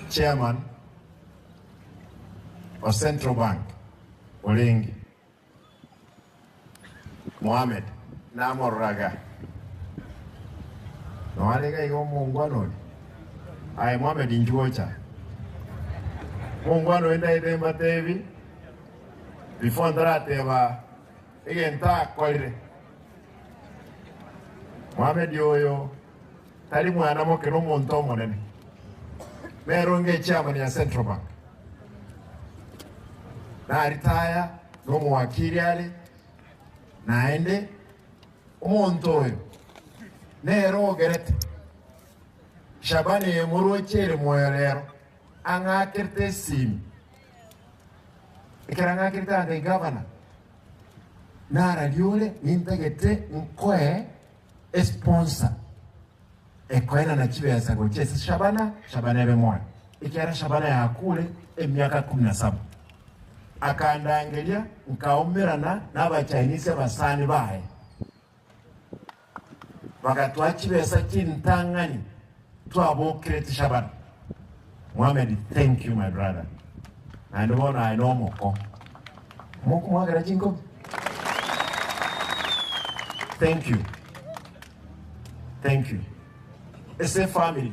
Chairman o Central Bank orenge Mohamed namororaga noare iga iga omongwana oria. Aye Mohamed inchuo gocha. Omongwana oria ndaete mbatebi before ntarateba egento akorire. Mohamed oyo Tari mwana moke nomonto omonene. Nere onge echairman ya Central Bank. Naritaya nomowakili are naende omonto oyo nere ogerete Shabani eye moroche ere moyo rero ang'akerete esimi ekero ang'akerete ande gavana nararia ore nintagete nkoe Esponsor ekoenana chibesa gochia ase Shabana, Shabana ebe moyo, ekiagera Shabana yakure emiaka kumi na saba. Akandangeria, nkaumerana n'Abachinese abasani baye, bagatoa chibesa chintang'ani twabokerete Shabana. Mohamed, thank you my brother. Naende bono aye nomoko. Mokomwakera chinkobi? Thank you. Thank you. Ase efamily.